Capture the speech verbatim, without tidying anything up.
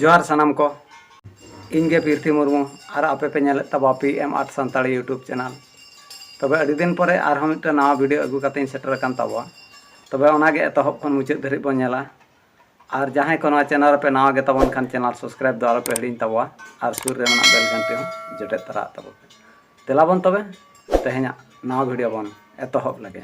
ᱡᱚᱦᱟᱨ ᱥᱟᱱᱟᱢ ᱠᱚ, ᱤᱧ ᱜᱮ ᱯᱤᱨᱛᱷᱤ ᱢᱩᱨᱢᱩ ᱟᱨ ᱟᱯᱮ ᱯᱮ ᱧᱮᱞᱮᱫ ᱛᱟᱵᱚᱣᱟ P M art Santali YouTube channel. ᱛᱚᱵᱮ ᱟᱹᱰᱤ ᱫᱤᱱ ᱯᱚᱨᱮ ᱟᱨᱦᱚᱸ ᱢᱤᱫᱴᱟᱝ ᱱᱟᱣᱟ ᱵᱷᱤᱰᱤᱭᱳ ᱟᱹᱜᱩ ᱠᱟᱛᱮᱧ ᱥᱮᱴᱮᱨ ᱟᱠᱟᱱ ᱛᱟᱵᱚᱣᱟ᱾ ᱛᱚᱵᱮ ᱚᱱᱟᱜᱮ ᱮᱛᱚᱦᱚᱵ ᱠᱷᱚᱱ ᱢᱩᱪᱟᱹᱫ ᱫᱷᱟᱹᱨᱤᱡ ᱵᱚᱱ ᱧᱮᱞᱟ᱾ ᱟᱨ ᱡᱟᱦᱟᱸᱭ ᱠᱚ ᱱᱚᱣᱟ ᱪᱮᱱᱮᱞ ᱨᱮᱯᱮ ᱱᱟᱣᱟ ᱜᱮ ᱛᱟᱵᱚᱱ ᱠᱷᱟᱱ ᱪᱮᱱᱮᱞ ᱥᱟᱵᱥᱠᱨᱟᱭᱤᱵ ᱫᱚ ᱟᱞᱚᱯᱮ ᱦᱤᱲᱤᱧ ᱛᱟᱵᱚᱣᱟ ᱟᱨ ᱥᱩᱨ ᱨᱮ ᱢᱮᱱᱟᱜ ᱵᱮᱞ ᱜᱷᱟᱱᱴᱤ ᱦᱚᱸ ᱡᱚᱴᱮᱫ ᱛᱟᱨᱟ ᱟᱜ ᱛᱟᱵᱚᱱ ᱯᱮ᱾ ᱫᱮᱞᱟ ᱵᱚᱱ ᱛᱚᱵᱮ ᱛᱮᱦᱮᱧᱟᱜ ᱱᱟᱣᱟ ᱵᱷᱤᱰᱤᱭᱳ ᱵᱚᱱ ᱮᱛᱚᱦᱚᱵ ᱞᱮᱜᱮ᱾